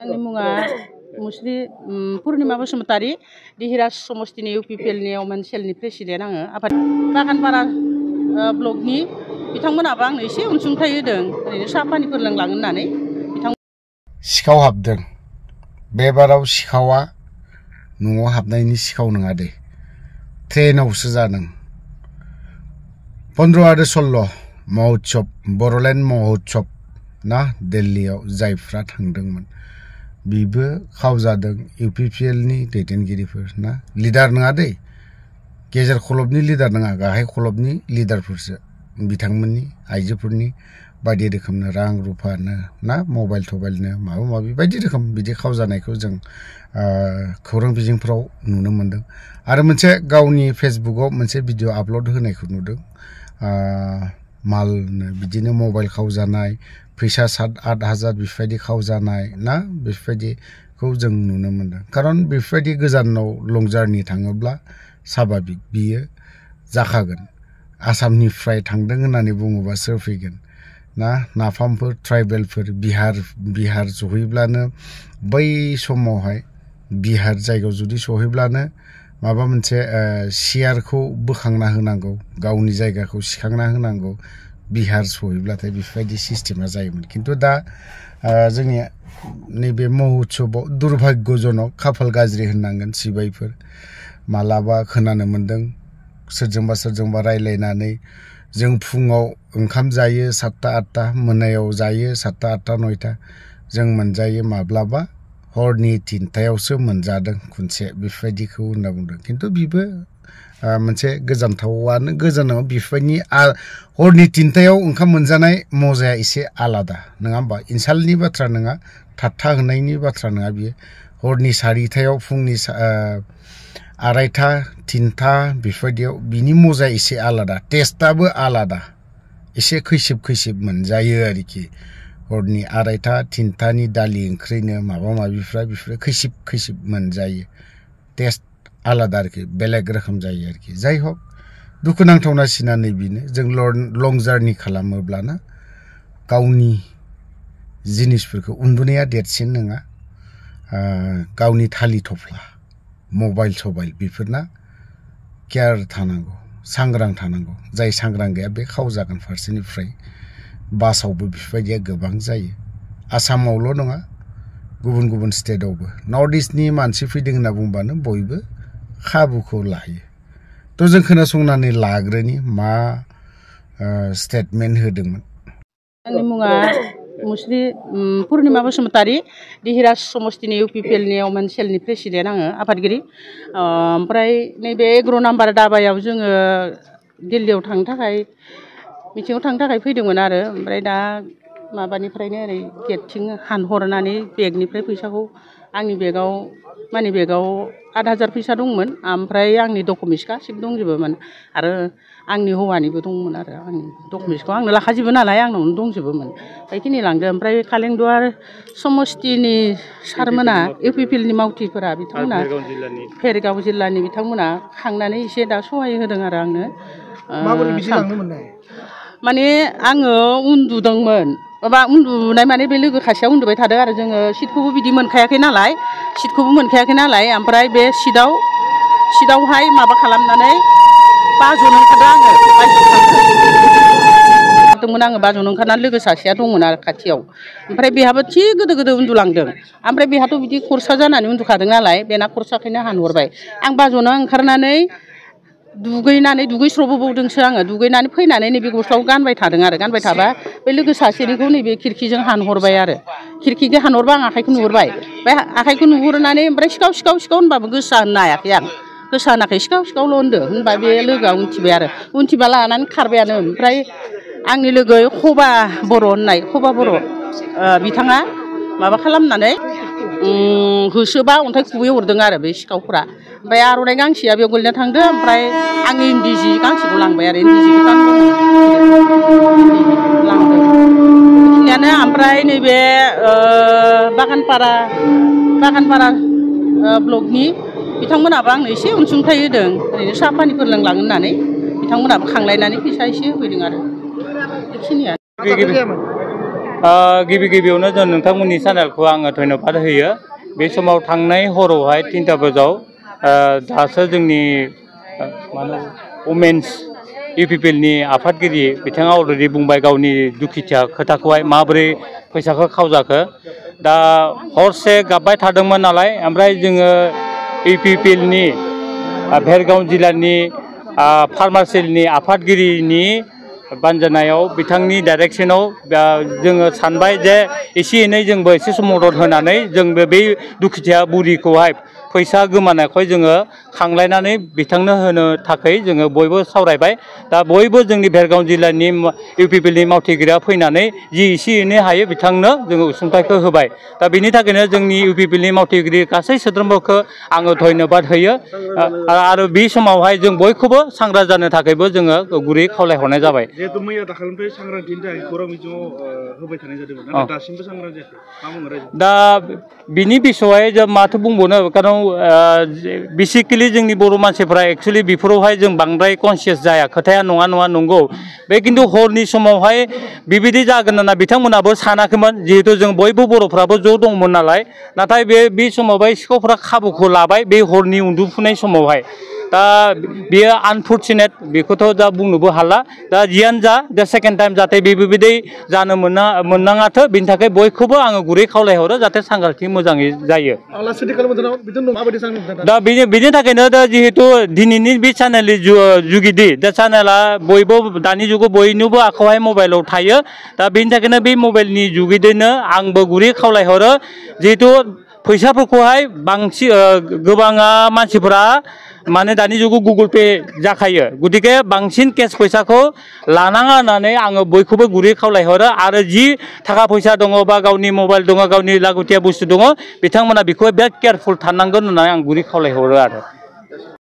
आंनि मुङा मुस्रि पुर्णिमा बसुमतारी दिहिराज समस्तिनि इउपिपिएलनि अमेन सेलनि प्रेसिडेन्ट आङो आफाद बागानपारा ब्लकनि बिथांमोनाबो आंनो एसे अनसुंथाइ होदों ओरैनो साहा पानिफोर लोंलांनो होननानै सिखाव हाबदों बे बाराव सिखावा न'आव हाबनायनि सिखाव नङा दे ट्रेनावसो जादों 15 आरो 16 महोत्सव बर'लेण्ड महोत्सव ना दिल्लीयाव जायफ्रा थांदोंमोन बिबो खाव जादों इउपिपिएलनि दैदेनगिरिफोर ना लिडार नङा दे गेजेर खलबनि लिडार नङा गाहाय खलबनि लिडारफोरसो बिथांमोननि आइजोफोरनि बायदि रोखोमनो रां रुफानो ना मबाइल थबाइलनो माबा माबि बायदि रोखोम बिदि खाव जानायखौ जों खौरां बिजोंफोराव नुनो मोनदों आरो मोनसे गावनि फेसबुकआव मोनसे भिडिअ आपल'ड होनायखौ नुदों मालनो बिदिनो मबाइल खाव जानाय फैसा 7-8 हाजार बेफोरबायदि खाव जानाय ना बेफोरबायदिखौ जों नुनो मोनदों खारन बेफोरबायदि गोजानाव लं जार्नि थाङोब्ला स्वाभाबिक बियो जाखागोन आसामनिफ्राय थांदों होननानै बुङोबा सोर फैगोन ना नाफामफोर ट्राइबेलफोर बिहार सहैब्लानो बै समावहाय बिहार जायगायाव जुदि सहैब्लानो माबा मोनसे सियारखौ बोखांना होनांगौ गावनि जायगाखौ सिखांना होनांगौ बिहार सहैब्लाथाय बेफोरबायदि सिस्टेमा जायोमोन खिन्थु दा जोंनि नैबे महोत्सवआव दुर्भाग्यजनक खाफाल गाज्रि होननांगोन सिबायफोर मालाबा खोनानो मोन्दों सोरजोंबा रायलायनानै जों फुङाव ओंखाम जायो 7-8 मोनायाव जायो 7-8 9 जों मोनजायो माब्लाबा हरनि 3टायावसो मोनजादों खनसे बेफोरबायदिखौ होनना बुंदों खिन्थु बिबो मोनसे गोजानथावानो गोजानाव बेफोरबायदि हरनि 3टायाव ओंखाम मोनजानाय मजाया एसे आलादा नङा होमबा इनसालनि बाथ्रा नङा थाट्टा होनायनि बाथ्रा नङा बियो हरनि 4टायाव फुंनि 2:30 3टा बेफोरबायदियाव बिनि मजा एसे आलादा टेस्टआबो आलादा एसे खैसिब मोनजायो आरोखि हरनि 2:30 3टानि दालि ओंख्रिनो माबा माबिफ्रा बेफोरो खैसिब मोनजायो टेस्ट आलादा आरोखि बेलेग रोखोम जायो आरोखि जाय हक दुखुनांथावनासिना नैबेनो जों लं जार्नि खालामोब्लाना गावनि जिनिसफोरखौ उन्दुनाया देरसिन नङा गावनि थालि थफ्ला मबाइल सबाइल बेफोरना केयार थानांगौ सांग्रां थानांगौ जाय सांग्रां गैया बे खाव जागोन फारसेनिफ्राय बासावबो बेफोरबायदिया गोबां जायो आसामावल' नङा गुबुन स्टेटआवबो नर्थ इस्टनि मानसि फैदों होनना बुंबानो बयबो खाबुखौ लायो थ' जों खोनासंनानै लाग्रोनि मा स्टेटमेन्ट होदोंमोन आंनि मुङा मुस्रि पुर्णिमा बसुमतारी दिहिराज समस्तिनि इउपिपिएलनि अमेन सेलनि प्रेसिडेन्ट आङो आफादगिरि ओमफ्राय नैबे 11 नाम्बार दाबायाव जोङो दिल्लीयाव थांनो थाखाय मिटिङाव थांनो थाखाय फैदोंमोन आरो ओमफ्राय दा माबानिफ्रायनो ओरै गेटथिं हानहरनानै बेगनिफ्राय फैसाखौ आंनि बेगाव मानि बेगाव 8,000 फैसा दंमोन ओमफ्राय आंनि डकुमेन्टस गासिबो दंजोबोमोन आरो आंनि हौवानिबो दंमोन आरो आंनि डकुमेन्टसखौ आंनो लाखाजोबो नालाय आंनावनो दंजोबोमोन बेखिनि लांदो ओमफ्राय कालेंदुवार समस्तिनि सारमोना इउपिपिएलनि मावथिफोरा बिथांमोना भेरगाव जिल्लानि बिथांमोना खांनानै एसे दा सहाय होदों आरो आंनो माने आङो उन्दुदोंमोन माबा उन्दुनाय माने बे लोगो खासेया उन्दुबाय थादों आरो जोङो सिटखौबो बिदि मोनखायाखै नालाय ओमफ्राय बे सिटआवहाय माबा खालामनानै बाज'नो ओंखारदों आङो बाज'नो ओंखारनानै लोगो सासेया दंमोन आरो खाथियाव ओमफ्राय बेहाबो थिग गोदो उन्दुलांदों ओमफ्राय बेहाथ' बिदि खरसा जानानै उन्दुखादों नालाय बेना खरसाखौनो हानहरबाय आं बाज'नो ओंखारनानै दुगैस्र'बो बावदोंसो आङो दुगैनानै फैनानै नैबे गस्लाखौ गानबाय थादों आरो गानबाय थाबा बे लोगो सासेनिखौ नैबे खिरखिजों हानहरबाय आरो खिरखिजों हानहरबा आं आखाइखौ नुहुरबाय बे आखाइखौ नुहुरनानै ओमफ्राय सिखाव होनबाबो गोसा होननो हायाखै आं गोसा होनाखै सिखावल' होनदो होनबा बे लोगोआ उनथिबाय आरो उनथिबा लानानै खारबायानो ओमफ्राय आंनि लोगो खबा बर' बिथाङा माबा खालामनानै होसोबा अन्थाइ खुबै हरदों आरो बे सिखावफ्रा ओमफ्राय आर'नाइ गांसेया बेयाव गोलैना थांदो ओमफ्राय आंनि इन्दि जि गांसेखौ लांबाय आरो इन्दि जिखौ लांदों बेखिनियानो ओमफ्राय नैबे बागानपारा ब्लकनि बिथांमोनाबो आंनो एसे अनसुंथाइ होदों ओरैनो साहा पानिफोर लोंलांनो होननानै बिथांमोनाबो खांलायनानै फैसा एसे होफैदों आरो बेखिनियानो गिबि गिबियावनो जों नोंथांमोननि चेनेलखौ आङो धन्यबाद होयो बे समाव थांनाय हरावहाय 3टा बाजाव दासो जोंनि वमेन्स इउपिपिएलनि आफादगिरि बिथाङा अलरेडि बुंबाय गावनि दुखुथिया खोथाखौहाय माबोरै फैसाखौ खावजाखो दा हरसे गाबबाय थादोंमोन नालाय ओमफ्राय जोङो इउपिपिएलनि भेरगाव जिल्लानि फार्मार सेलनि आफादगिरिनि बानजायनायाव बिथांनि डाइरेक्सनाव जोङो सानबाय जे एसे एनै जोंबो एसे सम मदद होनानै जोंबो बै दुखुथिया बुरिखौहाय फैसा गोमानायखौहाय जोङो खांलायनानै बिथांनो होनो थाखाय जोङो बयबो सावरायबाय दा बयबो जोंनि भेरगाव जिल्लानि इउपिपिएलनि मावथिगिरिया फैनानै जि एसे एनै हायो बिथांनो जोङो अनसुंथाइखौ होबाय दा बिनि थाखायनो जोंनि इउपिपिएलनि मावथिगिरि गासै सोद्रोमाखौ आङो धन्यबाद होयो आरो बे समावहाय जों बयखौबो सांग्रां जानो थाखायबो जोङो गुरै खावलायहरनाय जाबाय जिहेतु मैया दाखालिनिफ्राय सांग्रांथिनि थाखाय खौरां बिजोङाव होबाय थानाय जादोंमोन नाथाय दासिमबो सांग्रां जायाखै मा बुङो रायजो दा बिनि बिसय जों माथो बुंबावनो खारन बेसिकेलि जोंनि बर' मानसिफ्रा एक्सुवेलि बेफोरावहाय जों बांद्राय कनसियास जाया खोथाया नङा नंगौ बे खिन्थु हरनि समावहाय बेबायदि जागोन होनना बिथांमोनाबो सानाखैमोन जिहेतु जों बयबो बर'फ्राबो ज' दंमोन नालाय नाथाय बे समावहाय सिखावफ्रा खाबुखौ लाबाय बे हरनि उन्दुफुनाय समावहाय दा बेयो आनफर्चुनेट बेखौथ' दा बुंनोबो हाला दा जियानो जा दा सेकेन्ड टाइम जाहाथे बेबायदि जानो मोननाङाथो बिनि थाखाय बयखौबो आङो गुरै खावलायहरो जाहाथे सांग्रांथि मोजाङै जायो दा बेनि थाखायनो दा जिहेतु दिनैनि बे चेनेलनि जुगिदि दा चेनेला बयबो दानि जुगाव बयनिबो आखायावहाय मबाइलाव थायो दा बेनि थाखायनो बे मबाइलनि जुगिदैनो आंबो गुरै खावलायहरो जिहेतु फैसाफोरखौहाय बांसिन गोबाङा मानसिफोरा माने दानि जुगाव गुगल पे जाखायो गतिके बांसिन केस फैसाखौ लानाङा होननानै आङो बयखौबो गुरै खावलायहरो आरो जि थाखा फैसा दङ बा गावनि मबाइल दङ गावनि लागतिया बुस्थु दङ बिथांमोना बेखौ बिराद केयारफुल थानांगोन होननानै आं गुरै खावलायहरो आरो